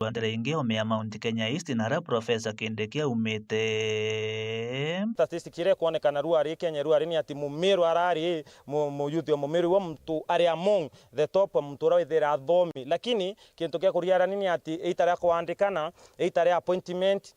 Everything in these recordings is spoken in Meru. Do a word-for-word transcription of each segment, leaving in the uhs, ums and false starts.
Rwanda ringi ome ya Mount Kenya East, na aria Professor Kindiki aumite. Statistics iria ikwonekana ruari Kenya ruari ni ati Mumiru arari mu-, muyuthi o Mumiru iwe muntu ari among the top, muntu uria withira athomi. Lakini kintu kia kuriarani ni ati ita ria kwandikana, ita ria appointment,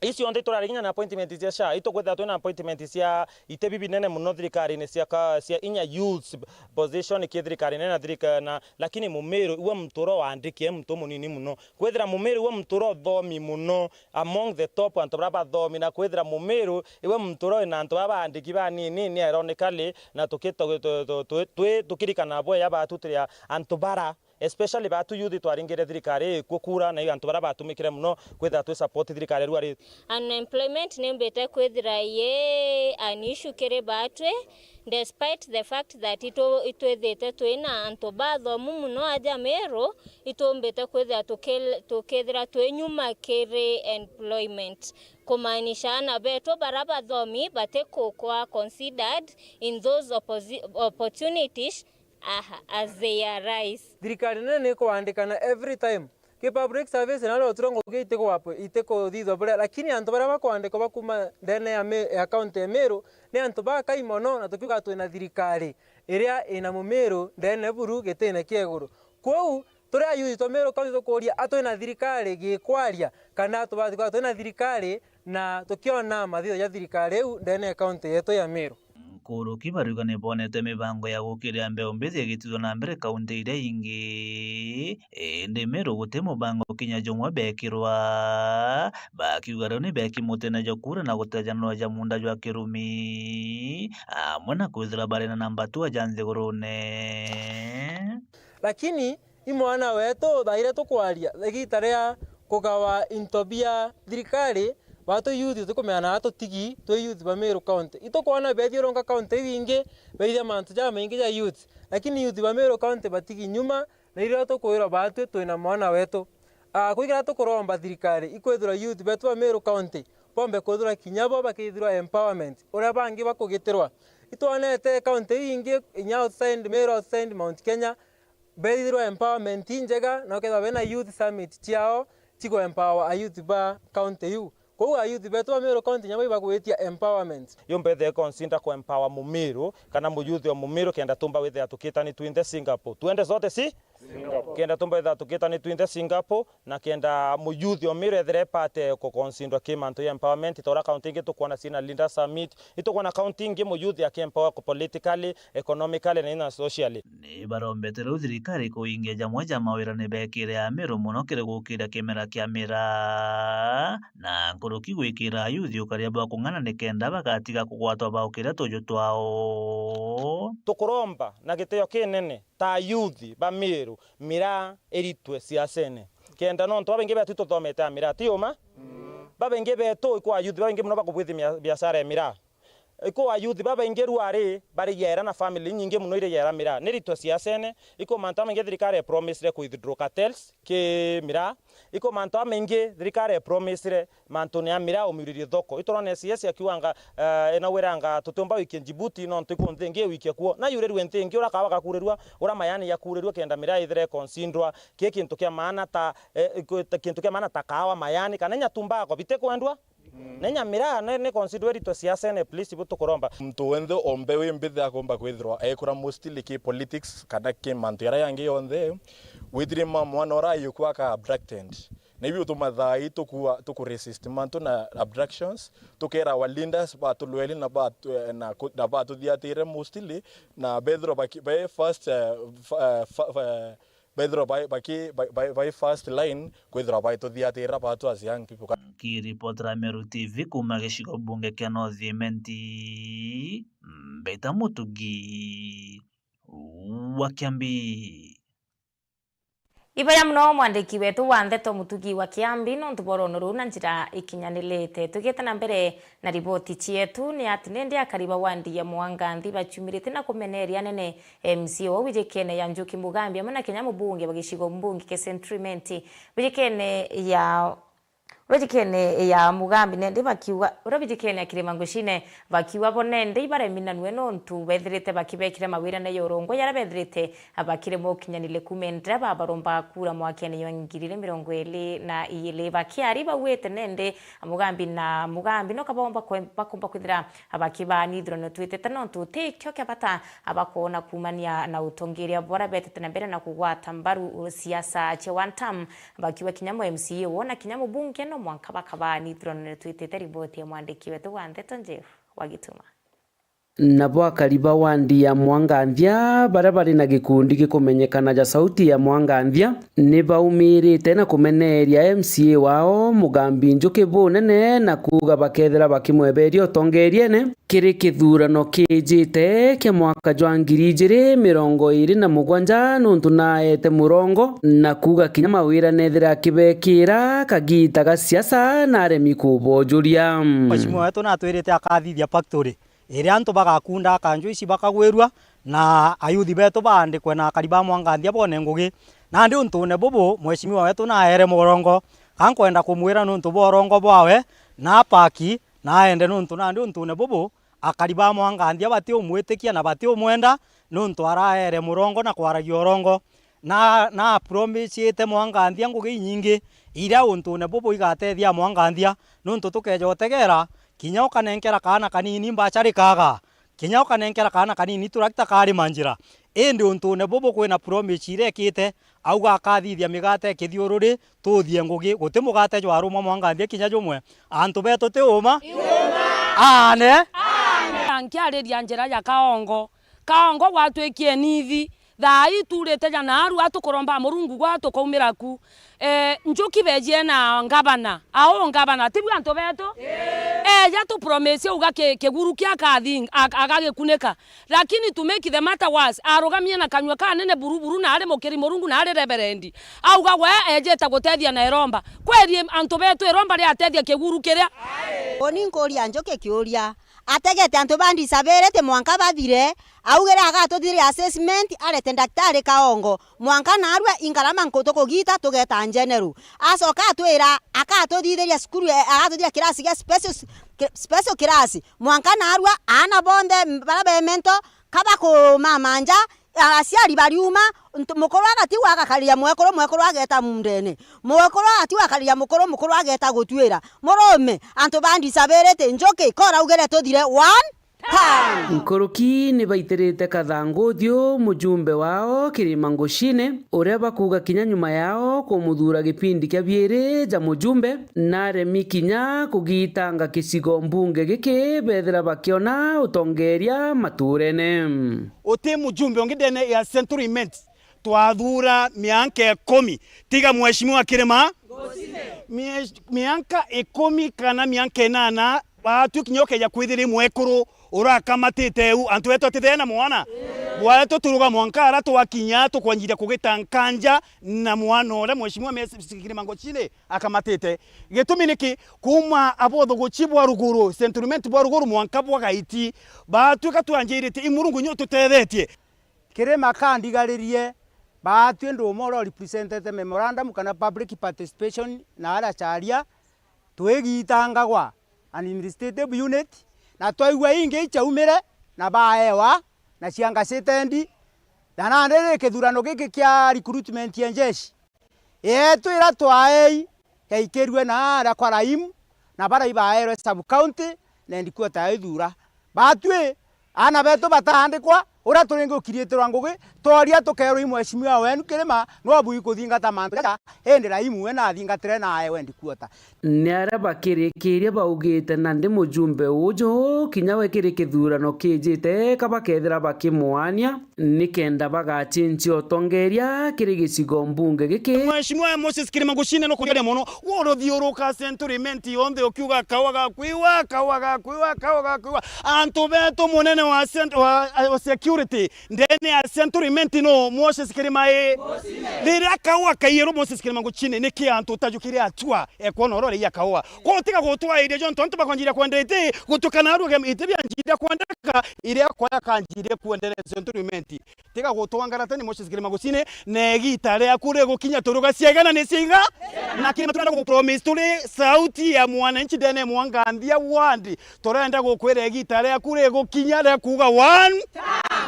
ici onthe iturari kinya na appointment cia SHA, itukwithira twina appointment cia itebi binene muno thirikarine cia ka-, cia inya youth position ki thirikarine na thirika-, na, lakini Mumiru iwe muntu uria wandiki e muntu munini muno. Kwithira Mumiru iwe muntu uria uthomi muno among the top antu baria bathomi, na kwithira Mumiru iwe muntu uria wina antu baria baandiki banini, ni ironically, na tuki-, tu-, tu-, tu-, tu-, twi-, tukirikana bweya batu turi a-, antu bara, especially batu youth twaringire thirikari ikuo kura, na antu baria batumikire muno kwithira twi support thirikari ruari. Unemployment nimbite kwithira yi an issue kiri batwi, despite the fact that itu-, itwithite twina antu bathomu muno aja Miru, itumbite kwithira tukil-, tukithira twi nyuma kiri employment, kumaanisha ana betu bara bathomi batikukwa considered in those opposi-, opportunities, aha, as they arise. Thirikari nene ni ikuandikana every time. Ki public service na rio turo ngugi itiku-, itikuthithwa buria, lakini antu baria bakwandikwa bakuma ndene ya Mi-, ya county ya Miru ni antu bakai mono, na tukiuga twina thirikari iria ina Mumiru ndene buru gitine kia iguru. Kwou turi ayuthi twa Miru County tukuria, a twina thirikari gikwaria, kana tubathi kwa twina thirikari na tukiona mathitho ja thirikari iu ndene ya county yetu ya Miru. Nkuruki bariuga ni bonete mibango ya gukiria mbeu mbithi igitithwa na mbere kaunti iria ingi, indi Miru guti mubango kinya jumwe bekirwa, bakiuga riu ni beki mutene jwa kura na gutejanirwa ja munda jwa kirumi, amwe na kwithirwa bari na namba tu aja nthigurune. Lakini i mwana wetu, thaa iria tukwaria, igiita ria kugawa into bia thirikari, batu youth tutikumenya na tutigi twi youth ba Meru County. Itukwona bethiurunka county iu ingi, beithia mantu jamaingi ja youth, lakini youth ba Meru County batigi nyuma, na irio tukwirwa batwi twina mwana wetu. Ah, kwigira tukuromba thirikari ikwithirwa youth betu ba Meru County bombe kwithirwa kinya bo bakithirwa empowerment uria bangi bakugitirwa. Itwonete county iu ingi, inya outside, Meru outside, Mount Kenya, bethirwa empowerment injega, na ukethirwa bena youth summit ciao ciku empower a youth ba county iu. Kwou a youth betu ba Meru County nyabo ibagwitia empowerment. Yo mbethe consider ku empower Mumiru kana muyouth o Mumiru kenda tumba withira tukitani twinthe Singapore. Twende zote si? Singapore. Kenda tumba withira tukitani twinthe Singapore, na kenda muyouth o Meru ethire epate kuconsidwa ki mantu ya empowerment, ta uria county ingi tukwona cina leader summit, itukwona county ingi muyouth aki empower ku politically, economically, na ina socially. Ni barombete riu thirikari kuingia jamwe ja mawira ni bekire Ameru mono kiri gukiria kimera kia miraa, na nkuruki gwikira ayuthi ukaria bwa kung'ana ni kenda bagatiga kugwatwa baukiria tuju twao. Tukuromba na gitio kinene ta ayuthi ba Meru, miraa iritwe siasene. Kenda nontu babaingi betu tuthomete a miraa, ti uma? Babaingi betu ikwa ayuthi, babaingi mono bakubwithi mia-, biashara ya miraa. Ikwa ayuthi babaingi ruari bari yera na family nyingi mono iri yera miraa. Ni ritwe siasene, ikwa mantu amaingi thirikari e promisire ku withdraw cartels ki miraa. Ikwa mantu amaingi thirikari e promisire mantu ni a miraa umiuririe thoko. Iturone S E S akiuganga, eh, ena wiranga tutiumba wikia Djibouti, nontu iku nthi ingi iwikia kuo. Na yurirwe nthi ingi, uria kawa gakurirua, uria mayani yakurirua, kenda miraa ithire ikonsindwa. Ki kintu kia maana ta, eh, iku-, ta kintu kia maana ta kawa, mayani, kana inya tumbako bitikwendwa. Na inya miraa ni, ni consider iritwe siasene, please, ibu tukuromba. Muntu wenthe ombe wi mbithi akomba kwithirwa ekura mostly ki politics kana ki mantu yaria yangi yonthe, withire ma mwana uria ayukua aka abducted. Na ibi utuma thaa ii tukua, tuku resist mantu na abductions, tukera our leaders batulweli na batu-, na ku-, na batuthiatire mostly, na bethirwa baki-, be first, eh, fa-, eh, fa-, fa-, bethirwa bai, baki-, bai, bai, bai first line kwithirwa baituthiatira batu as young people. Nkiripotera Meru T V kuuma gicigo bunge kia North Imenti, mbeta Mutugi wa Kiambi. Ibaya muno mwandiki wetu wa ndeto Mutugi wa Kiambi, nontu bwa urono ruu na njira ikinyanirite. Tugiete na mbere na riboti cietu, ni ati nindi akari ba wandi ya Mwanganthi baciumirite na kumeneria anene M C A wa wijikene ya Njuki Mugambi amwe na kinya mubunge wa gicigo mbunge kia Central Imenti wijikene ya Uria jikene ya Mugambi nende bakiuga, uria bijikene ya Kirima Ngucine bakiuga bo nende ibareminanue nontu bethirite bakibekira mawirane ya urongo jaria bethirite bakiremwa ukinyanire kuuma endera babaromba kura mwakene jwa ngiri igiri mirongo iri na igiri. Bakiari bauite nende Mugambi na Mugambi no kabomba kwe-, bakomba kwithira bakibani ithurano twitite nontu ti kio kia bata abakoona kuumania na utongeria bwara betete na mbere na kugwata mbaru siasa cia one term, bakiuga kinya mu M C A wona kinya mubunge no mwanka bakabani ithurano twitite. Riboti ya mwandiki wetu wa ndeto Jeff wa Gituma. Nabo akari ba wandi ya Mwanganthia, baria bari na gikundi gikumenyekana ja Sauti ya Mwanganthia, ni baumirite na kumeneeria M C A wao Mugambi Njuki bunene na kuuga bakethira bakimweberia utongeriene kiri kithurano kijite kia mwaka jwa ngiri ijiri mirongo iri na mugwanja nuntu naete murongo na kuuga kinya mawira nethira akibekira kagiita ga siasa naremi kubojuria. Mheshimiwa wetu natwirite akathithia factory iria antu bagakunda kanjwa ici bakagwirua, na ayuthi betu baandikwe na akari ba Mwanganthia bone ngugi. Nandi untune bubu, mheshimiwa wetu naere murongo, ka nkwenda kumwira nuntu bwa urongo bwawe, na apaki, na aende nuntu nandi untune bubu, akari ba Mwanganthia batiumwitikia na batiumwenda, nuntu araere murongo na kwaragia urongo. Na, na promisite Mwanganthia ngugi inyingi iria untune bubu igatethia Mwanganthia, nuntu tukeja utegera, kinya ukanenkera kaana kanini mbacha rikaga, kinya ukanenkera kaana kanini turakita karima njira. Indi untune bubu kwina promise irekite, auga akathithia migate ikithiururi, tuthie ngugi, guti mugate jwarumwa Mwanganthia kinya jumwe. Antu betu ti uma? Aane. Nkiariria njira ya kaongo. Kaongo gwatwikie nithi. Thaa ii tuurite ja naarua, tukuromba Murungu gwa tukaumira ku. Eh, Njuki beejie na ngavana. Au ngavana, tibu antu betu? Eeja tu promise uga ki-, kiguru kia akathi-, ak-, agagikunika. Lakini to make the matter worse, arugamie na kanyua kanene buruburu na ari mukiri Murungu na ari reverendi. Auga we eejite gutethia na iromba. Kweri antu betu iromba riatethia kiguru kiria? Uni nkuria Njuki kiuria. Ategete antu ba disability mwanka bathire, augire agatuthithiria assessment, arete ndaktari kaongo. Mwanka naarua inkarama nkutu kugita tugeta general. Acoka atwira akatuthithiria cukuru, eh, agatuthithiria kirasi gia special, special class. Mwanka naarua aana bonthe baria be mental ka bakumamanja, aciari bariuma, ntu-, mukuru agatigwa agakariria mwekuru, mwekuru ageta mundene. Mwekuru agatigwa akariria mukuru, mukuru ageta gutuira. Murume, antu ba disability, Njuki, koraugire tuthire one time. Nkuruki ni baitirite kathangu uthiu mujumbe wao Kirima Ngucine, uria bakuuga kinya nyuma yao kumuthuura gipindi kia biiri ja mujumbe, naremi kinya kugitanga gicigo mbunge giki bethira bakiona utongeria matuurene. Uti mujumbe ungi ndene ya Central Imenti twathuura mianka ikumi, tiga Mheshimiwa Kirima. Mie-, mianka ikumi kana mianka inana, baatwi kinya ukeja kwithira mwekuru urakamatite u, antu betu atithee na mwana. Bwae tuturuga mwanka ara twakinya tukwanjiria kugita nkanja na mwana uria Mheshimiwa Kirima Ngucine akamatite. Gitumi niki? Kuuma abothuguchi bwa ruguru, Central Imenti bwa ruguru mwanka bwa Gaiti, baatwika twanjirite, i Murungu nyo tutethetie. Kirima kandigaririe, baatwi ndi umwe uria urepresentete memorandum kana public participation na aria charia, twigitangagwa administrative unit, na twaigua ingi ichaumire, na baewa, na cianga citendi, na nandi ri kithurano giki kia recruitment ya njeshi, yetu iria twaei yaikirue na aria kwa Raimu, na baria ibaerwe sub county na headquarter ya Ithuura. Baatwi, aana betu bataandikwa, uria turingi ukiriitirwa ngugi, tworia tukeerwa i mheshimiwa wenu Kirima, nwa bui kuthingata mantu jaja, indi Raimu we nathingatire na aewe headquarter. Ni aria bakirikiria baugite nandi mujumbe uju kinya we kiri kithurano kijite ka bakethira bakimwania nikenda bagachinchia utongeria kiri gicigo mbunge giki. Mheshimiwa Moses Kirima Ngucine nukugeria mono, uruthiuruka Central Imenti yonthe ukiuga, "Kaua gakwiwa, kaua gakwiwa, kaua gakwiwa." Antu betu munene wa cent-, wa, wa security authority ndene ya Central Imenti no Moses Kirima ii. Riria kaua kaiyirwo Moses Kirima nguchine, niki antu utajukire atua ekwona oro riia kaua? Kwa utiga gutwairia jontu antu bakonjiria kwenda iti gutukana aruge iti bianjiria kwendeka iria kwaya kanjirie kuendelea Central Imenti. Tiga gutwangarata ni Moses Kirima nguchine, na igita riaku rigukinya turuga ciegana ni ciiga? Na Kirima turenda gupromise turi sauti ya mwananchi ndene mwanganthia ward. Turenda gukwira igita riaku rigukinya ria kuuga one.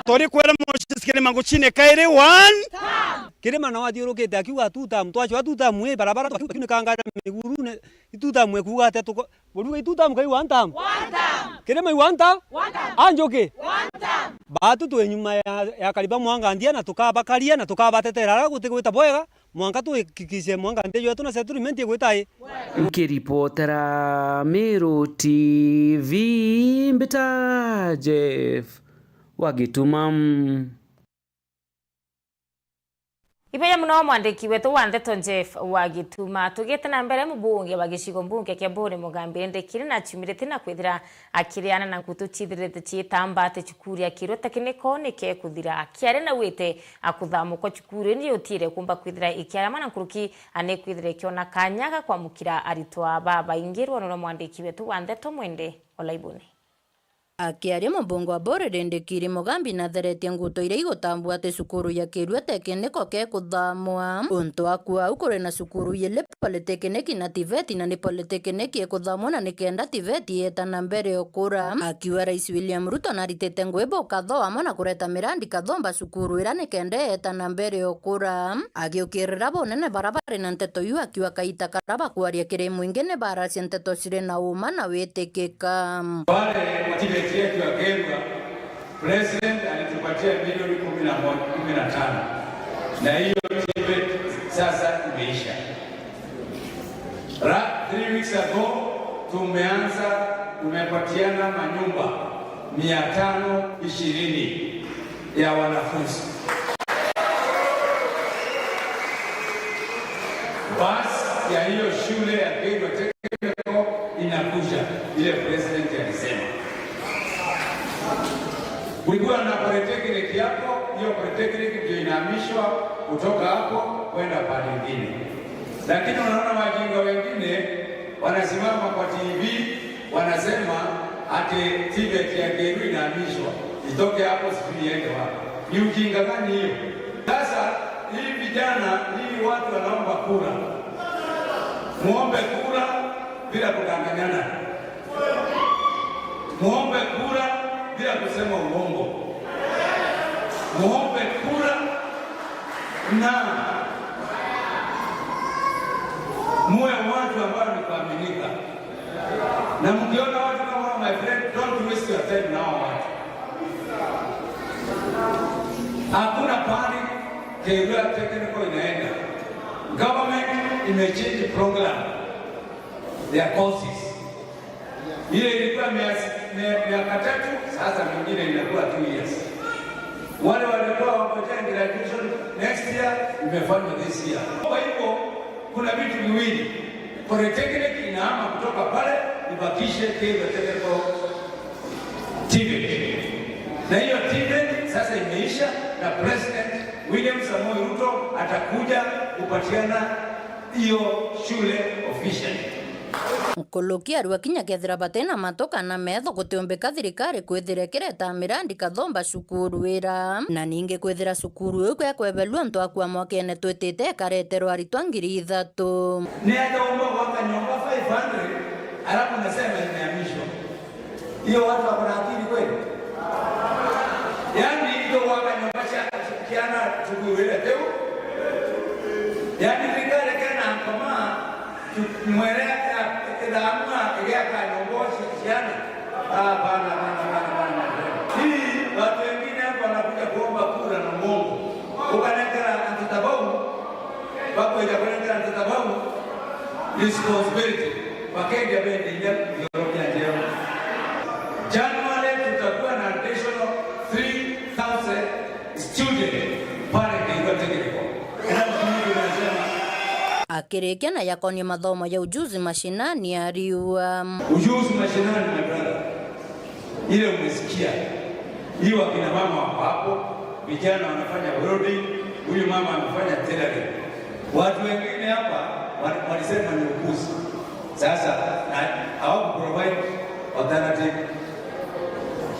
Turikwira Moses Kirima nguchine kairi one. Kirima no athiurukite akiuga two term, twachwa two term ii barabara twakiunikangara migurune, two term ikuuga ati tuko-, buriuga two term kai one term? One term. Kirima i one term? One term. Anjuki? One term. Baatu twi nyuma ya, ya Kariba Mwanganthia na tukabakaria na tukabatetera aria gutigwita bwega. Mwanka twikikishe mwanka nthi yetu na settlement igwita i. Nkiripotera Meru T V, mbita Jeff wa Gituma. Ibeya muno mwandiki wetu wa ndeto Jeff wa Gituma. Tugite na mbere, mubunge wa gicigo mbunge kia Buuri Mugambi Ndikiri na aciumiritie na kwithira akiriana na ngutu ciithirite ciitamba ati cukuru ya Kirua Technical nike kuthira. Akiaria na wite akuthamukwa cukuru indi utiire kumba kwithira ikiarama na nkuruki, anikwithira ikiona kanya ga kwamukira aritwa babaingi. Rwano rwa mwandiki wetu wa ndeto Mwende Olaibuni. Akiaria mubunge wa Buuri Ndikiri, Mugambi natheretie ngutu iria igutambua ati cukuru ya Kirua Technical kekuthamwa. Untu akua au kuri na cukuru ili Polytechnic na TVET, na ni Polytechnic ikuthamwa na nikenda TVET yeta na mbere ukura. Akiuga Rais William Ruto naritite ngui bukatho amwe na kureta mirandi kathomba cukuru ira nikenda yeta na mbere ukura. Agiukirira bunene bara bari na nteto iu akiuga kaita kara bakwaria kiri mwingi ni baracia nteto ciri na uma na witikika. Wale wa TVET yetu ya Kirua, President alitupatia milioni kumi na moja, kumi na tano. Na hiyo TVET sasa imeisha. Ra-, three weeks ago, tumeanza, tumepatiana manyumba mia tano ishirini ya wanafunzi. Basi ya hiyo shule ya Kirua Technical inakuja, ile president alisema. Kulikuwa na polytechnic hapo, hiyo polytechnic ndio inahamishwa kutoka hapo kwenda pande ingine. Lakini unaona wajinga wengine wanasimama kwa T V wanasema ati TVET ya Kirua inahamishwa, itoke hapo sijui iende wapi. Ni ujinga gani hiyo? Sasa hii vijana, hii watu wanaomba kura, muombe kura bila kudanganyana. Muombe kura bila kusema uongo. Muombe kura na muwe watu ambao ni kuaminika. Na mkiona watu kama hao, my friend, don't waste your time na hao watu. Hakuna pahali Kirua Technical inaenda. Government imechange program ya courses. Ile ilikuwa mias-, mia-, miaka tatu, sasa mingine inakuwa two years. Wale walikuwa wangojea graduation next year, imefanywa this year. Kwa hivyo, kuna vitu viwili. Polytechnic inahama kutoka pale, ibakishe Kirua Technical TVET. Na hiyo TVET sasa imeisha, na President William Samoei Ruto atakuja kupatiana hiyo shule officially. Nkuruki arua kinya kethira batina matu kana metho, gutiumbika thirikari kwithira ikireta mirandi kathomba cukuru ira, na ningi kwithira cukuru iu kekwebelua ntu akua mwakene twitite ikareterwa aritwa ngiri ithatu. Ni aja umba gwaka nyomba five hundred, alafu nasema imehamishwa? Hiyo watu wako na akili kweli? Yaani, hiyo waka nyomba cia, ciana cukuru ile teu. Yaani, thirikari kena ngoma, tu-, mwere ya, ithamua, igiaka nyomba ci-, ciana. Hapana, hapana, hapana, hapana. Hii, watu wengine hapa wanakuja kuomba kura na Mungu. Ukanengera antu ta bau, bakwenda kunengera antu ta bau responsibility, bakendia bende inya igoro kia njeo. January tutakuwa na additional three thousand student pale Kirua Technical. Ina mtu anasema. Akirikia na yakonie mathomo ya ujuzi mashinani ariua. Ujuzi mashinani, my brother. Ile umesikia. Hiyo akina mama wako hapo, vijana wanafanya welding, huyu mama anafanya tailoring. Watu wengine hapa wa-, walisema ni upuzi. Sasa, na hawaku provide alternative.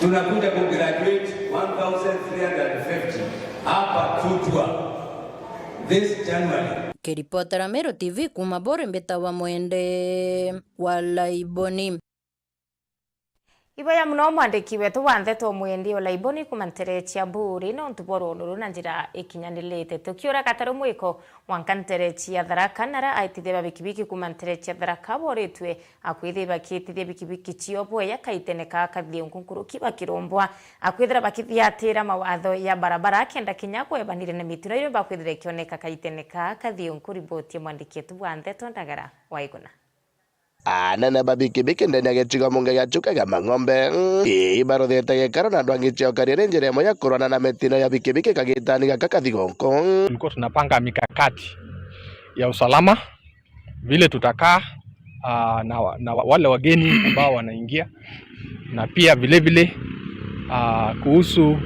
Tunakuja ku graduate one thousand three hundred fifty hapa Tutwa this January. Kiripotera Meru T V kuuma Buri, mbitawa Mwende wa Laiboni. Iboya muno mwandiki wetu wa ndeto Mwendi Olaiboni kuuma ntere cia Buri nontu bwa rwono ruu na njira ikinyanirite. Tukiura gataru mwiko mwanka ntere cia Tharaka, nara aitithia ba bikibiki kuuma ntere cia Tharaka boritwe akwithia bakitithia bikibiki cio bweya kaitene ka Kathiunku nkuruki bakirombwa akwithira bakithiatira mawatho ya barabara kenda kinya kwebanire na mitino iria bakwithira ikioneka kaitene ka Kathiunku. Riboti ya mwandiki wetu wa ndeto Ndagara Waiguna. Anene ba bikibiki ndene ya gicigo munge gia Chuka gia Mang'ombe, mm, ii baruthite gikaro na andu angi cia ukari iri njira imwe ya kurwana na mitino ya bikibiki kagitani gaka Kathigunku. Tulikuwa tunapanga mikakati ya usalama, vile tutakaa, ah, na wa-, na wa-, wale wageni ambao wanaingia, na pia vile vile, ah, kuhusu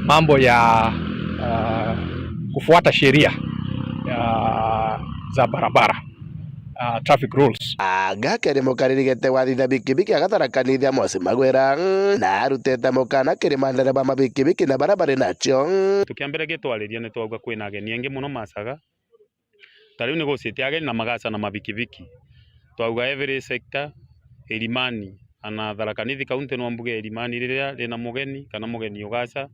mambo ya, ah, kufuata sheria ya, za barabara, ah, traffic rules. Anga kiri mukariri gete wa thitha bikibiki agatharakaniithia Mosi Magwira, mm, na arutite mukana kiri mandereba ma bikibiki na baria bari nacio. Tukiambire gitwariria, ni twauga kwina ageni aingi muno macaga. Ta riu ni gucite ageni na magaca na mabikibiki. Twauga every sector, Irimani, ana Tharaka Nithi County no mbuge Irimani riria rina mugeni kana mugeni ugaca,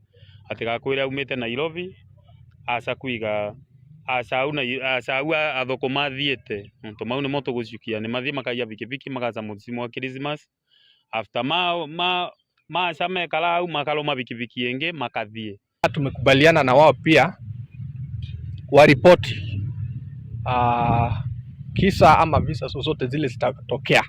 atigakwire aumite Nairobi, aca kwiga, aca au na, aca au a-, athukuma athiite. Nontu mau nimo tugucukia, ni mathie makaia bikibiki, magaca musimu wa Christmas. After ma, ma, maca mekara au, makaruma bikibiki ingi, makathie. Tumekubaliana na wao pia waripoti, ah, kisa ama visa zozote zile zitatokea,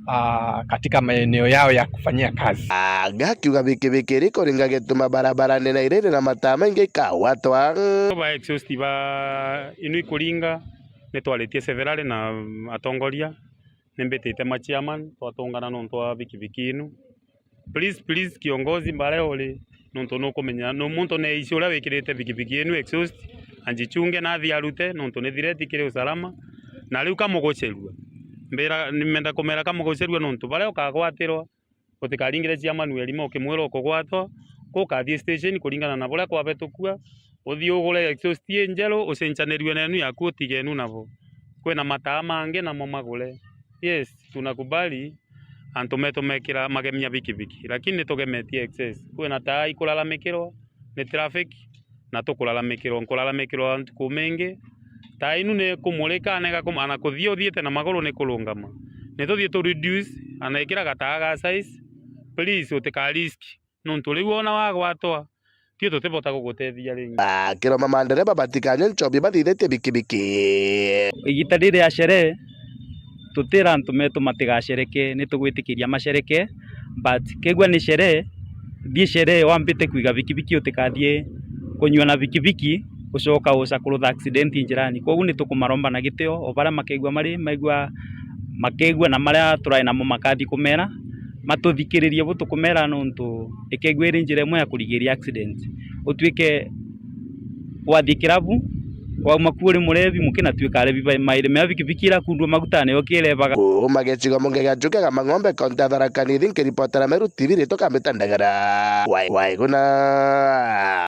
ah, katika maeneo yao ya kufanyia kazi. Anga akiuga bikibiki iri kuringa gituma barabara nene iriri na mataa maingi ikagwatwa. Ba exhaust ba inu ikuringa, ni twaritie several na atongoria, ni mbitite ma chairman, twatungana nontu wa bikibiki inu. Please, please, kiongozi, mbare uri, nontu nukumenya, nu-, muntu neisi uria wikirite bikibiki inu exhaust, anjichunge nathi arute, nontu ni threat kiri usalama. Na riu kamugucerua, mbira, nimenda kumera kamugucerua, nontu baria ukagwatirwa, utikaringire cia Manuel ma ukimwira ukugwatwa, kukathie station kuringana na buria kwabetukua, uthie ugure exhaust injeru, ucenjanirue na enu yaku utige enu nabo. Kwina mataa mangi namo magure. Yes, tunakubali antu metu mekira magemia bikibiki, lakini nitugemetie excess. Kwina taa ikulalamikirwa ni traffic, na tukulalamikirwa, nkulalamikirwa ntuku mingi. Taa inu ni kumurika, nega kum-, ana kuthia uthiite na maguru ni kurungama. Nituthie tu reduce, ana ikira gataa ga size, please utika risk. Nontu riu wona wagwatwa, tio tutibota gugutethia ringi. Akiroma mandereba batikanywe nchobi bathithitie bikibiki. Igita riri ya sherehe, tutira antu metu matigacereke, ni tugwitikiria macereke, but kegua ni sherehe, thie sherehe wambite kwiga bikibiki, utikathie kunyua na bikibiki, ucoka uca kurutha accident njirani. Koguo ni tukumaromba na gitio, o baria makegua mari, maigua, makegua na maria turai namo makathi kumera, matuthikiririe bu tukumera, nontu ikegua iri njira imwe ya kurigiria accident. Utuike wathi kirabu, wauma ku uri murebi, mukina tuika arebi ba mairi mea bikibiki irakundwa magutane, ukirebaga. Kuuma gicigo munge gia Njuki ga Mang'ombe, kaunti ya Tharaka Nithi, nkiripotera Meru T V, ritwa Kambita Ndagara. Wai-, Waiguna.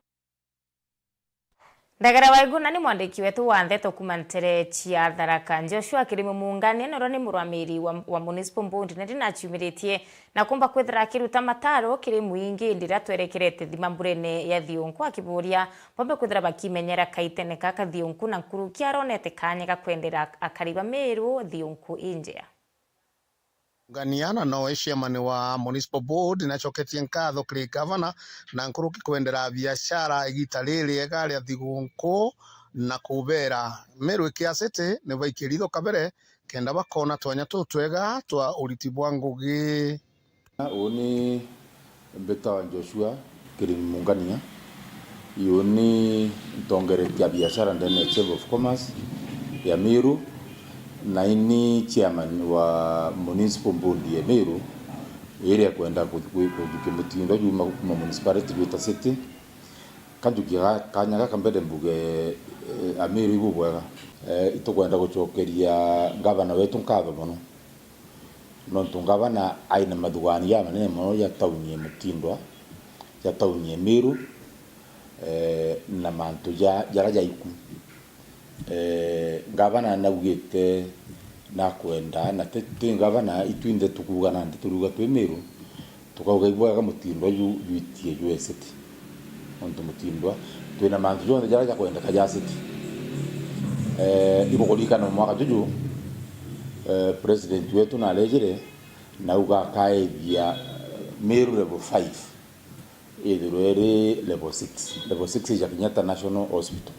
Ndagara Waiguna ni mwandiki wetu wa ndeto kuuma ntere cia Tharaka. Joshua Kirimu Mungania norwa ni murwamiri wa, wa Municipal Board, na ndinaciumiritie na kumba kwithira akiruta mataro kiri mwingi ndira twerekerete thima mburene ya Thiunku, akiburia bombe kwithira bakimenyera kaitene ka Kathiunku na nkuruki aronete kanya ga kwendera akari ba Meru Thiunku injea. Ngania na noe chairman wa Municipal Board nacoketie nkatho kiri gavana na nkuruki kwendera biashara igita ririega ria thigunku na kubera Meru ikiacite ni baikie ritho kabere kenda bakona twanya tutwega twa uriti bwa ngugi. Uni mbitawa Joshua Kirimu Mungania. Yu ni ntongereria biashara ndene ya Chamber of Commerce ya Meru, na ini chairman wa Municipal Board ya Meru, Iri ekwenda kuthi-, kuthi-, kuthukia mutindo juma kuma municipality gwita city, kanjukia ga-, kanya gaka mbere mbuge, eh, Amiru ibubwega. Eh, itukwenda gucokeria ngavana wetu nkatho mono. Nontu ngavana aina mathugani jamanene mono ja tauni ya Mutindwa, ja tauni ya Miru, eh, na mantu ja, jara jaiku. Eh, ngavana naugite nakwenda, na ti, ti ngavana, itwinthe tukuuga nandi turuga twi Miru, tukauga ibwega mutindwa ju jwitie jwe city. Nontu mutindwa, twina mantu jonthe jara jakwendeka ja city. Eh, igukuririkana mwaka juju, eh, president wetu narejire, nauga akaethia Miru level five. Ithirwe iri level six. Level six ija Kenyatta National Hospital.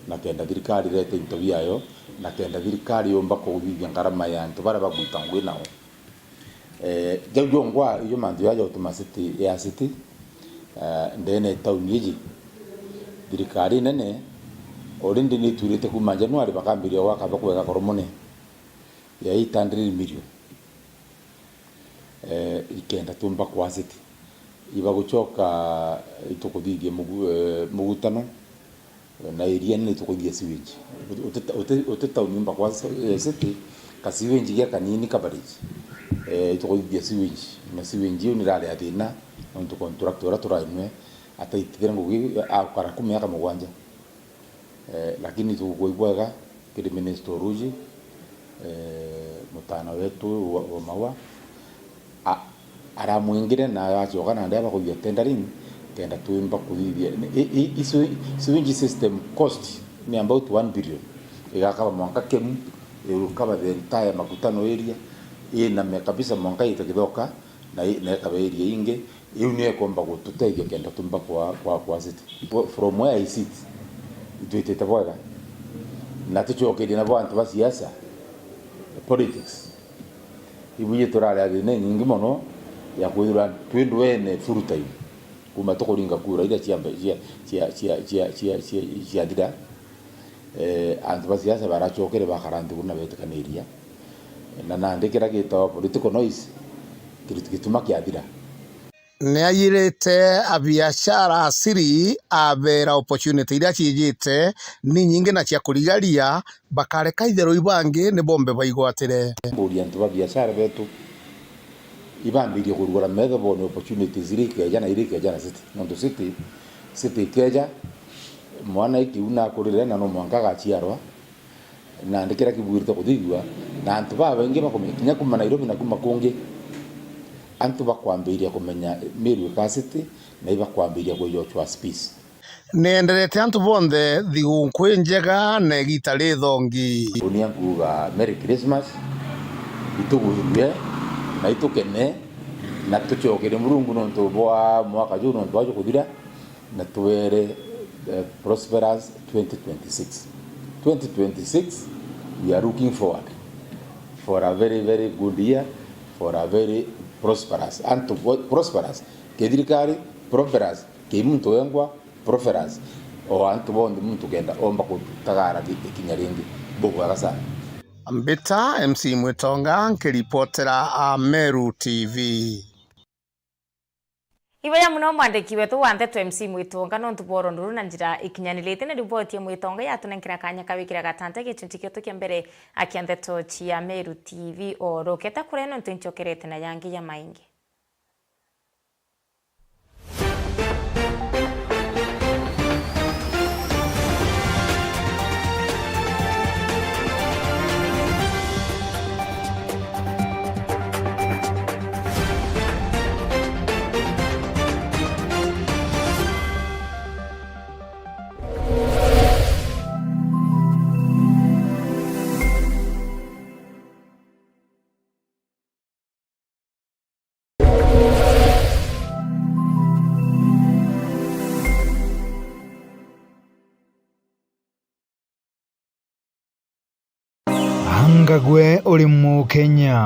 Na kenda thirikari irete into biayo, na kenda thirikari yumba kuthithia ngarama ya antu baria bagwita ngui nao. Eh, jau jongwa, ijo mantu jaja utuma city ya city, eh, ndene ya tauni iji. Thirikari nene, already niturite kuma January bakambiria gwaka bakwega Koromone ya eight hundred million. Eh, ikenda tumba kwa city. Ibagucoka itukuthithia mugu-, eh, mugutano, na area nene itukuthithia sewage. Uti, uti, uti, uti tauni umba kwa so-, eh, city, ka sewage gia kanini coverage. Eh, itukuthithia sewage. Na sewage iu nirari ya thina, nontu contractor uria turainwe, ataitithira ngugi, akara ku miaka mugwanja. Eh, lakini tugukua ibwega kiri Minister Uruji, eh, mutana wetu wa, wa Maua, a-, aramwingire na agacoka nandi abakuthia tendering, kenda twimba kuthithia. I, i, i swi-, sewage system cost ni about one billion. Igakaba mwanka Kemu, it will cover the entire Makutano area, iname kabisa mwanka ite Kithoka, na i-, na ikaba area ingi. Iu nio ikomba gututethia kenda tumba kwa, kwa, kwa city. From where I sit, itwitite bwega. Na tucokerie nabo antu ba siasa, politics. Ibuji turari a thina inyingi mono ya kwithirwa twi ndwene full time. Kuma tukuringa kura iria cia mbe-, cia, cia, cia, cia, cia, cia, ciathira, eh, antu ba siasa baracokere bakara nthiguru na betikaniria. Na nandi kiria gitawa political noise, kitu gituma kiathira. Ni ayirite abiashara asiri, abera opportunity iria ciijite ni nyingi na cia kurigaria, bakareka itheroi bangi ni bombe baigwatire. Mburia antu ba biashara betu, ibambirie kurugura metho bone opportunities iria ikeja na iria ikeja na city. Nontu city, city ikeja, mwana ikiu nakurire na no mwanka agaciarwa, nandi kiria kibwirite kuthithua, na antu babaingi bakumenya, kinya kuma Nairobi na kuma kungi, antu bakwambiria kumenya Meru ika city, na ibakwambiria kwijochwa space. Nienderete antu bonthe thigukuu injega na igita rithongi. Unia nkuuga Merry Christmas, itugwirue, na itukene, na tucokerie Murungu nontu bwa mwaka juu nontu waju kuthira. Na twere, eh, prosperous twenty twenty-six. Twenty twenty-six, we are looking forward for a very, very good year, for a very prosperous, antu bo-, prosperous, kithirikari, prosperous, kimuntu wengwa, prosperous, o antu bonthe muntu kenda omba kutagara thi-, ikinya ringi. Bubwega sana. Mbita M C Mwitonga, nkiripotera a Meru T V. Iboya muno mwandiki wetu wa nteto M C Mwitonga nontu bwa urondo ruu na njira ikinyanirite, na riboti ya Mwitonga yatunenkera kanya ka gwikira gatante gichunchi gietu kia mbere kia nteto cia Meru T V. Oroketa kuria nontu inchokerete na yangi ya maingi. Kagwe uri Mukenya.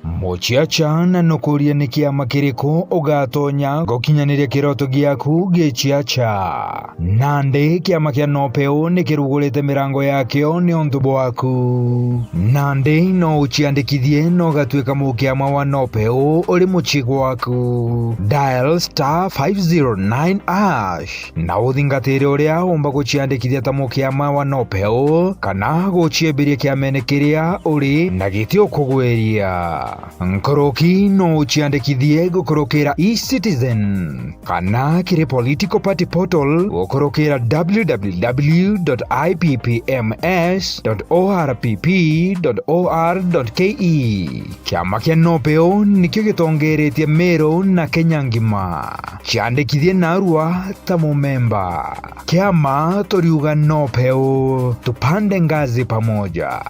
Muciaca na nukuria ni kiama kiriku ugatonya gukinyaniria kiroto giaku giciaca? Nandi kiama kia Nopeu ni kirugurite mirango yakio ni untu bwaku. Nandi no uciandikithie na ugatuika mukiama wa Nopeu uri mucii gwaku. Dial star five zero nine hash na uthingatire uria umba guciandikithia ta mukiama wa Nopeu kana guciembiria kiamene kiria uri na giti ukugwiria. Nkuruki no uciandikithie gukurukira eCitizen kana kiri political party portal gukurukira w w w dot i p p m s dot o r p p dot o r dot k e. Kiama kia Nopeu nikio gitongeretie Meru na Kenya ngima. Ciandikithie narua ta mumemba. Kiama turiuga Nopeu, tupande ngazi pamoja.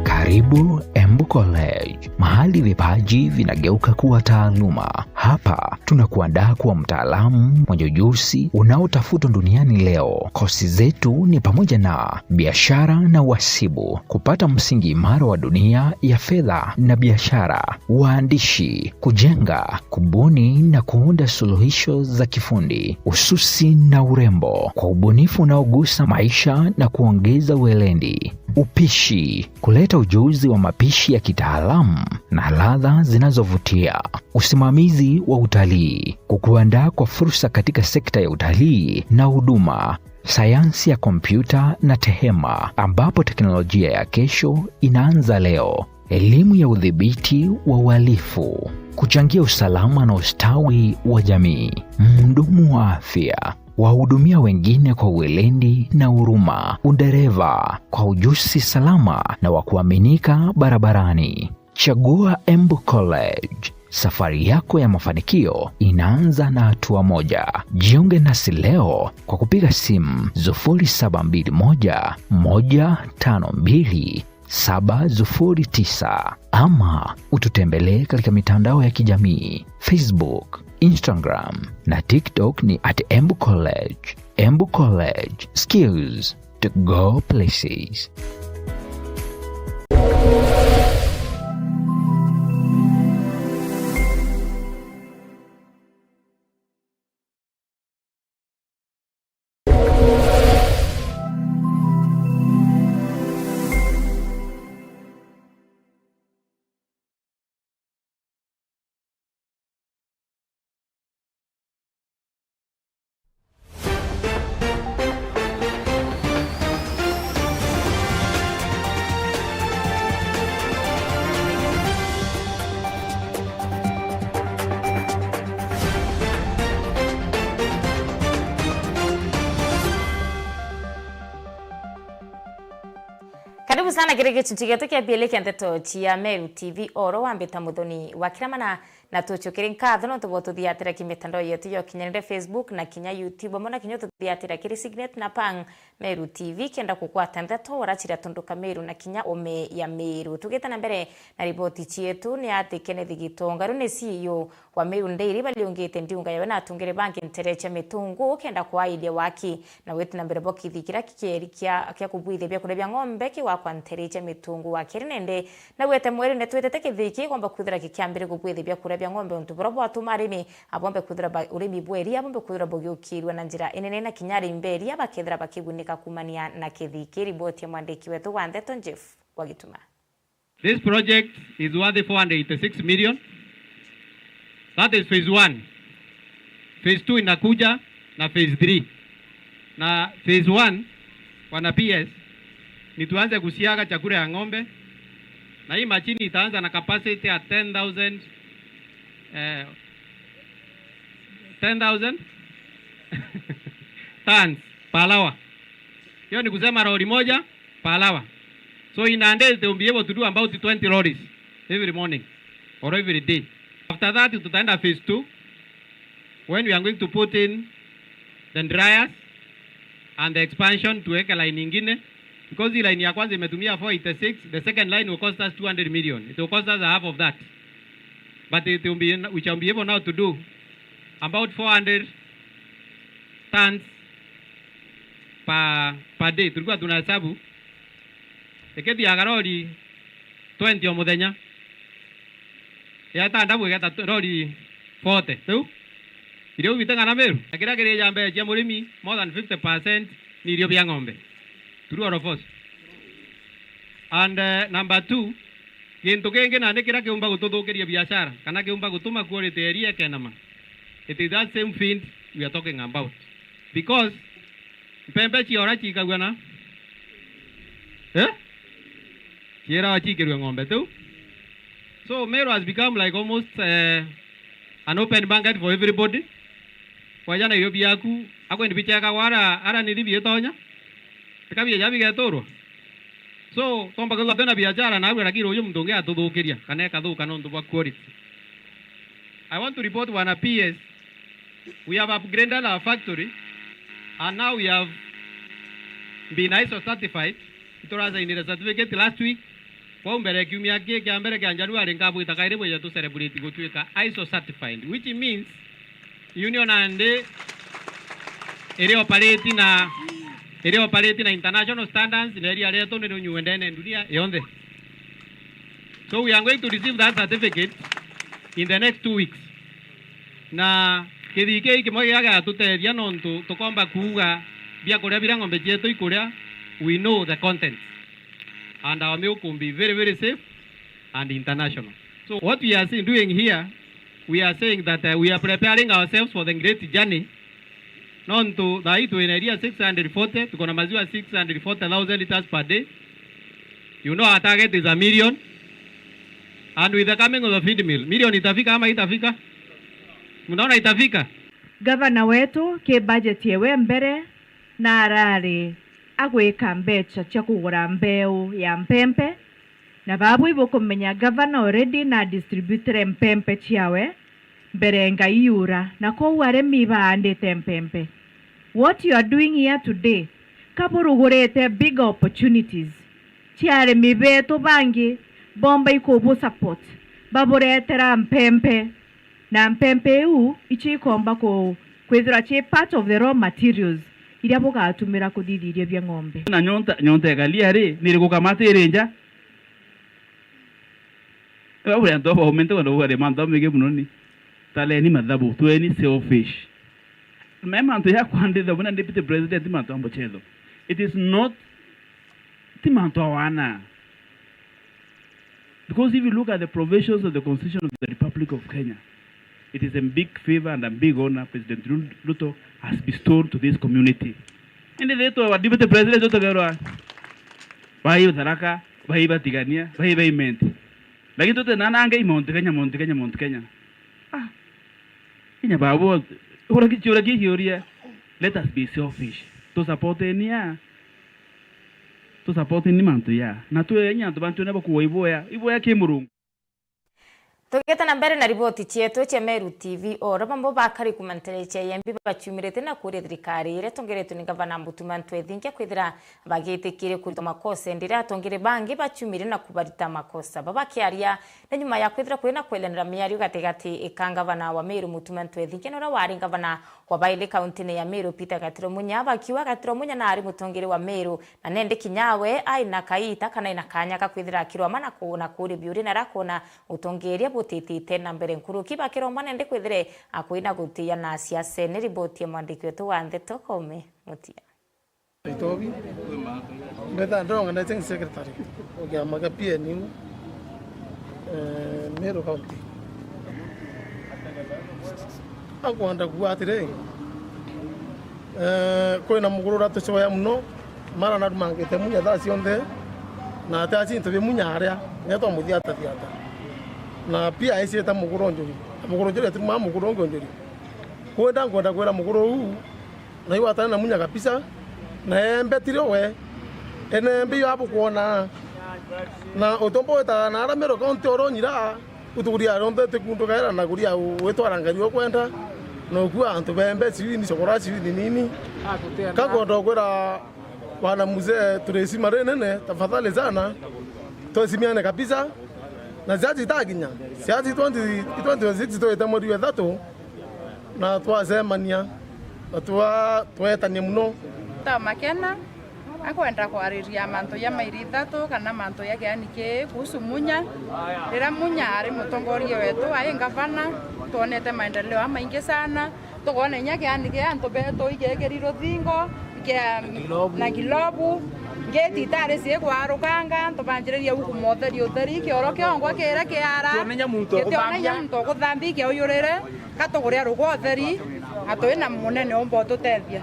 Karibu Embu College, mahali vipaji vinageuka kuwa taaluma. Hapa tunakuandaa kuwa mtaalamu mwenye ujuzi unaotafutwa duniani leo. Kosi zetu ni pamoja na biashara na uhasibu, kupata msingi imara wa dunia ya fedha na biashara, uandishi, kujenga, kubuni na kuunda suluhisho za kifundi, ususi na urembo, kwa ubunifu unaogusa maisha na kuongeza weledi. Upishi, kuleta ujuzi wa mapishi ya kitaalamu na ladha zinazovutia. Usimamizi wa utalii, kukuandaa kwa fursa katika sekta ya utalii na huduma. Sayansi ya kompyuta na tehema, ambapo teknolojia ya kesho inaanza leo. Elimu ya udhibiti wa uhalifu, kuchangia usalama na ustawi wa jamii. Mhudumu wa afya, wahudumia wengine kwa weledi na huruma. Udereva, kwa ujuzi salama na wa kuaminika barabarani. Chagua Embu College. Safari yako ya mafanikio inaanza na hatua moja. Jiunge nasi leo kwa kupiga simu sufuri saba mbili moja, moja tano mbili, saba sufuri tisa ama ututembelee katika mitandao ya kijamii, Facebook, Instagram na TikTok ni at Embu College. Embu College, skills to go places. Karibu sana kiri gichunchi gietu kia bieli kia ndeto cia Meru T V, oro wambita Muthoni wa Kiramana. Na tucukire nkatho nontu bwa ututhiatira ki mitandao yetu ya ukinyanire, Facebook na kinya YouTube, amwe na kinya ututhiatira kiri Signet na Pang Meru T V, kenda kugwata ndeto urachiria tundu ka Meru na kinya ome ya Meru. Tugite na mbere na riboti cietu, ni ati Kenneth Gitonga, riu ni C E O wa Meru Dairy, baliungite ndiunga yawe na atungire bangi ntere cia Mitungu kenda kwairia waki na gwita na mbere bwa kithi kiria kieri kia, kia kubwithia biakuria bia ng'ombe kigwakwa ntere cia Mitungu. Wa keri nende, na gwete mweri ni twitete kithi kigomba kwithira gikiambire kubwithia biakuria bia ng'ombe, untu buria bwatuma arimi abombe kwithira ba-, urimi bwa iria bumbe kwithira bugiukirua na njira inene, na kinya arimi ba iria bakethira bakigunika kumania na kithi ki. Riboti ya mwandiki wetu wa ndeto Jeff Wagituma. This project is worth four hundred eighty-six million. That is phase one. Phase two inakuja na phase three. Na phase one, wana P S, ni tuanze kusiaga chakula ya ng'ombe. Na hii machine itaanza na capacity ya ten thousand, eh, ten thousand tons per hour. Hiyo ni kusema lori moja per hour. So in a day, they will be able to do about twenty lorries every morning or every day. After that, tutaenda phase two, when we are going to put in the dryers and the expansion, tuweke line ingine, because hii line ya kwanza imetumia four eighty-six, the second line will cost us two hundred million. It will cost us a half of that. But it will be, we shall be able now to do about four hundred tons per, per day. Tulikuwa tunahesabu ikithiaga rori twenty o muthenya, ya itandabu igeta rori forty. Riu irio biteng'ana Meru, na kiria kirija mbere cia murimi, more than fifty percent ni irio bia ng'ombe. True or false? And, eh, number two, gintu kingi nandi kiria kiumba gututhukiria biashara, kana kiumba gutuma quality ya iria ikenama, it is that same feed we are talking about. Because mpembe ciora cikagua na, eh? Ciirawa cikirue ng'ombe tu. So Meru has become like almost, eh, an open market for everybody. Waja na irio biaku, akwendi bichekagwa ara, ara nithi biitonya. Tika bieja bigeturwa. So, tomba kwithirwa twina biashara nawe, lakini ruuju muntu ungi atuthukiria, kana ikathuka nontu bwa quality. I want to report, Bwana P S, we have upgraded our factory, and now we have been ISO certified. Iturasainire certificate last week. Kwou mbere ya kiumia kii kia mbere kia January, nkabwita kairi bwije tu celebrate gutuika ISO certified, which means union nandi iri operate na, iri operate na international standards, na iria rietu ni rinyuwe ndene ndunia yonthe. So we are going to receive that certificate in the next two weeks. Na kithii kii kimwe giga gigatutethia nontu tukomba kuuga biakuria biria ng'ombe cietu ikuria, we know the contents. And our milk will be very, very safe and international. So what we are saying, doing here, we are saying that, uh, we are preparing ourselves for the great journey. Nontu thaa hii twina iria six hundred forty, tuko na maziwa six hundred forty thousand liters per day. You know our target is a million. And with the coming of the feed mill, million itafika ama itafika? Mnaona itafika? Gavana wetu ki budget yewe mbere na arari agwika mbecha cia kugura mbeu ya mpempe, na babu ibukumenya gavana already na distributire mpempe ciawe mbere ngai yura, na kou arimi baandite mpempe. What you are doing here today, kaburugurite big opportunities cia arimi betu bangi bomba ikubu support, baburetera mpempe, na mpempe iu icio ikomba ku-, kwithirwa ci part of the raw materials iria bugatumira kuthithiria bia ng'ombe. Na nyonta, nyonta ikalia ri, ni iriku kamata iri nja? Aba buri antu aba baumente kwenda kugaria mantu aba maingi mono ni. Tareni mathabu, tweni selfish. Me mantu ya kwanditha buna deputy president, ti mantu a muchetho. It is not, ti mantu a wana. Because if you look at the provisions of the Constitution of the Republic of Kenya, it is a big favor and a big honor President Ru-, Ruto has bestowed to this community. Indi thitwe wa deputy president tutogerwa bai Tharaka, bai Batigania, bai bai Imenti. Lakini tutinanange i Mount Kenya, Mount Kenya, Mount Kenya. Ah. Kinya babo, ura kichiura kikiuria, let us be selfish. Tu support enia. Tu support ni mantu ya. Na tu enya antu bantu na bakuwa iboya, iboya ki Murungu. Tugite na mbere na riboti cietu cia Meru T V, o ura bamwe bakari kumanterecia yembi baciumirite na kuria thirikari iria tongeretwe ni gavana Mutuma M'Ethingia kwithira bagitikirie kurita makosa, indi riria atongeri bangi baciumire na kubarita makosa. Babakiaria ni nyuma ya kwithira kwina kwelanira miario gatigati ka ngavana wa Meru Mutuma M'Ethingia na uria wari ngavana wa baili kauntine ya Meru Peter Gatiro Munya, bakiuga Gatiro Munya nari mutongeri wa Meru na nendi kinya we ai na kaita kana ai na kanya ka kwithira akirwama na ku-, na kuria biuria na aria akwona utongeria butitite na mbere nkuruki bakiromba nendi kwithire akwina gutia na siasa. Ni riboti ya mwandiki wetu wa ndeto Kome Mutia. Itobi. Mbeta ndonganete ni secretary o kiama kia P N U, eh, Meru County. Akwenda kuuga atiri, eh, kwina muguru uratucoya muno, mara narumangite munya thaa cionthe, na ati acintu bi munya aria, nietwa muthiata thiata. Na pia aicite muguru njuri, na muguru njuri atirumaa muguru ungi njuri. Kwenda nkwenda kwira muguru uu, na iu atari na munya kabisa, na eembe tiri we, enembe iyo abukwona. Na utomba witaga na ara Meru County oro nyira, utukuria rionthe tikundukaira na kuria witwara ngari ukwenda, na ukua antu bembe ciwini, cokora ciwini nini. Kakwenda ukwira bwana mzee, turi cima rinene, tafadhali sana, twesimiane kabisa. Na ciaci itakinya, ciaci twenty, twenty twenty-six twite mweri wa ithatu, na twacemania, na twa-, tweetania muno. Twa Makena, akwenda kwariria mantu ja mairi ithatu kana mantu ja kiani kii kuhusu Munya. Riria Munya ari mutongoria wetu, ai ngavana, twonete maendeleo amaingi sana. Tukoona inya kiani kia antu betu igekiri ruthingo, kia, na ngilobu. Ngeti itari ciikwarukanga, antu banjiririe u kumotheri utheri, kioro kiongwa kiria kiara. Tuone inya muntu ukuthambia. Kiona inya muntu ukuthambia kiaujurire, ka tukuria rugwa utheri, na twi na munene umba ututethia.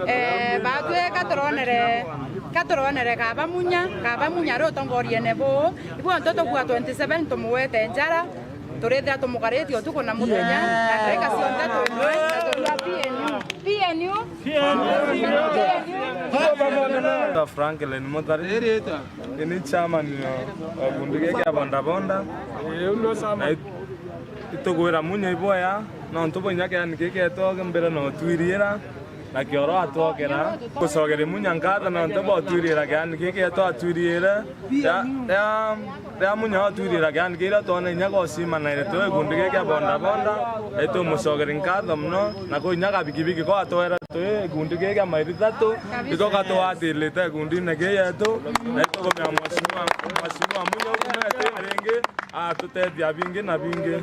Eh, batwi ka turonere, ka turonere kaba Munya, kaba Munya ari utongoriene buu, ibu antu tukua twenty-seven tumuwete njara, turithira tumukaritie utuku na muthenya, na ndagika cionthe twimwe, na turua P N U. P N U. P N U. Franklin Muthari. Ni chairman wa gikundi giki kia bodaboda. Na it-, itugwira Munya iboya, nontu bwa inya kiani giki gietu mbere na utwiriira. Na kioro atwokera, gucokeria Munya nkatho nontu bwa utwiriira kiani giki gietu atwiriire. Ria, ria, ria Munya atwiriira kiani kii, ria twona inya gocimanaire twi gikundi giki kia bodaboda, na itumucokeria nkatho mono, na kwi inya gabikibiki ko atwera twi gikundi giki kia mairi ithatu, iko gatwatirite gikundine kii gietu, na itukumenya Mheshimiwa, Mheshimiwa Munya ukumete ringi, atutethia bingi na bingi.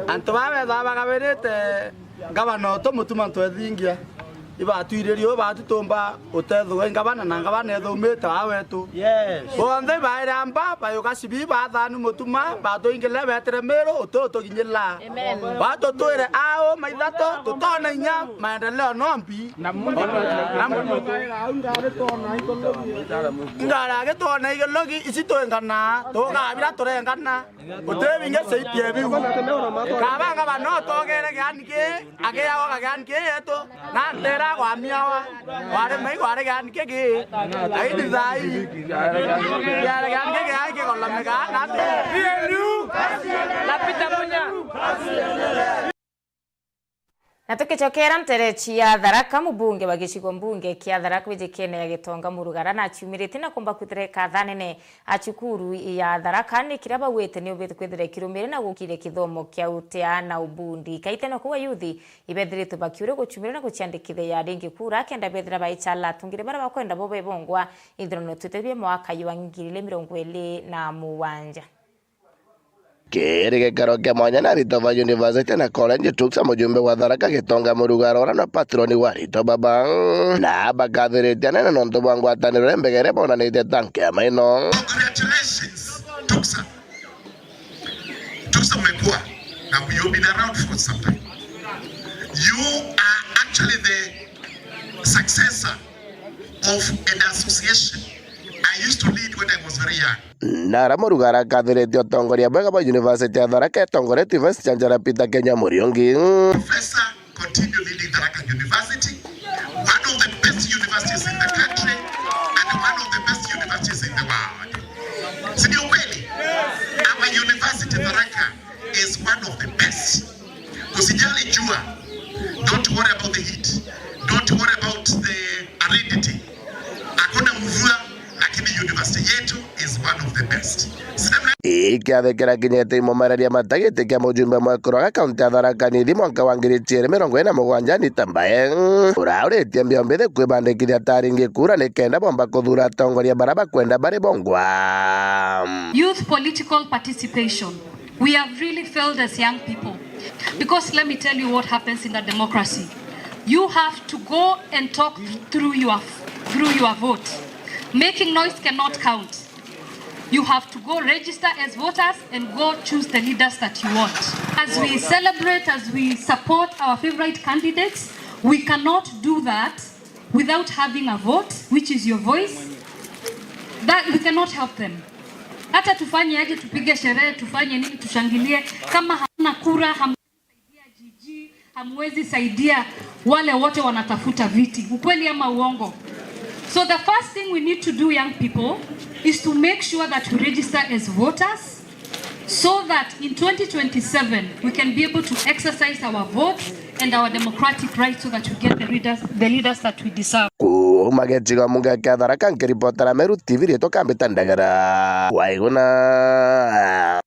Antu baa bethaa bagabirite Ngavana utu Mutuma Ntwethingia, ibatwiririe uu batutumba utethua i ngavana, na ngavana ethumite aa wetu. Yes. Bonthe ibaire amba, bayuka cibi, bathani Mutuma, batuingirire beetire Miru, utu utuginyirira. Amen. Batutwire au maithatu, tutona inya maendeleo no mbi. Na Mungu. Na Mungu. Ngara agitwona igilogi, ici twingana, tukabira turengana. Utibinge saidia biu. Kaba ngavana no togere kiani kii, agiaoga kiani kii yetu, na ntera gwamiawa. Wari mai gwari kiani kiki. Aidi thai. Kiari kiani kiki ai kigolomeka, na ati. Napita Munya. Na tukicokera nterechi ya Tharaka, mubunge wa gicigo mbunge kia Tharaka wijikene ya Gitonga Murugara naciumiritie na kumba kwithirika thanene a cukuru ya Tharaka ni kiria bauite ni ubite kwithira kirumire na gukire kithomo kia utia na ubundi. Kaite no kuga yuthi ibethiritwe bakiuria gucumira na guciandikithia ringi kura kenda bethira baicha ala atungire baria bakwenda bo bebongwa ithurano twitethie mwaka jwa ngiri ili mirongo ili na mugwanja. Kiri gikaro kia mwanya na aritwa ba university na college, tuksa mujumbe wa Tharaka Gitonga Murugara uria na patroni wa aritwa baba, na bakathiritie anene nontu bwa ngwataniro iria mbegere bonanitie ta nkiama ino. Congratulations, tuksa. Tuksa umekuwa na you been around for some time. You are actually the successor of an association I used to lead when I was very young. Nara Murugara akathiritie utongoria bwega bwa University ya Tharaka itongoretue Vice Chancellor Peter Kenya Muriungi. Professor, continue leading Tharaka University, one of the best universities in the country and one of the best universities in the world. Si ndio kweli? Our university Tharaka is one of the best. Usijali jua. Don't worry about the heat. Don't worry about the aridity. Hakuna mvua, lakini university yetu is one of the best. Sema. Ikiathi kirakinyite imomereria matagitikia mujumbe mwekuru wa kaunti ya Tharaka Nithi mwanka wa ngiri ciiri mirongo iri na mugwanja ni tambae. Urauritie mbio mbithi kwibandikithia ta ringi kura nikenda bomba kuthura atongoria bara bakwenda bari bongwa. Youth political participation. We have really failed as young people. Because let me tell you what happens in a democracy. You have to go and talk through your, through your vote. Making noise cannot count. You have to go register as voters and go choose the leaders that you want. As we celebrate, as we support our favorite candidates, we cannot do that without having a vote, which is your voice, that we cannot help them. Hata tufanye aje, tupige sherehe, tufanye nini, tushangilie, kama hamna kura, hamwezi saidia G G, hamwezi saidia wale wote wanatafuta viti. Ukweli ama uongo? So the first thing we need to do, young people, is to make sure that we register as voters, so that in twenty twenty-seven we can be able to exercise our votes and our democratic rights so that we get the leaders, the leaders that we deserve. Ku- Uma gecigo munge kia Tharaka, nkiripotera Meru T V, riitwa Kambita Ndagara Waiguna.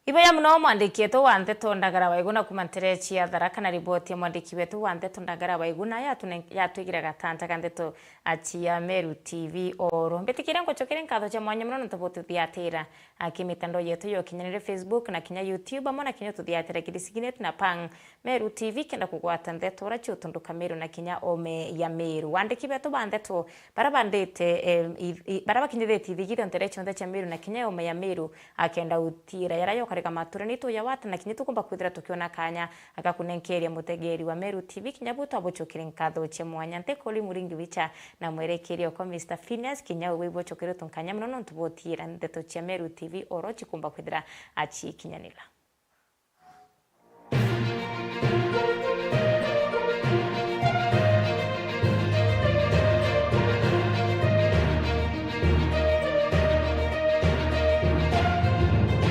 Iboya muno mwandiki wetu wa ndeto Ndagara Waiguna kuma nterechi ya Tharaka, na riboti ya mwandiki wetu wa ndeto Ndagara Waiguna yatune-, yatwigire gatanta ka ndeto achi ya Meru T V oro. Mbitikiria ngucokerie nkatho cia mwanya muno nontu bututhiatira aki mitandao yetu ya ukinyanire, Facebook na kinya YouTube, amwe na kinya ututhiatira kiri Signet na Pang Meru T V, kenda kugwata ndeto ura ciutunduka Meru na kinya ome ya Meru. Wandiki betu ba ndeto bara bandite, em, i-, i-, bara bakinyithitie ithigithio ntere cionthe cia Meru na kinya ome ya Meru, akenda utira yara yokariga matura ni tuyawata na kinya tukumba kwithira tukiona kanya agakunenkeria mutegeri wa Meru T V kinya bu twabucukire nkatho cia mwanya. Ntikuri Muringi Wicha na mwerekeria okwa Mister Phineas, kinya uwe ibucukire tunkanya muno nontu butira ndeto cia Meru T V oro cikumba kwithira acikinyanira.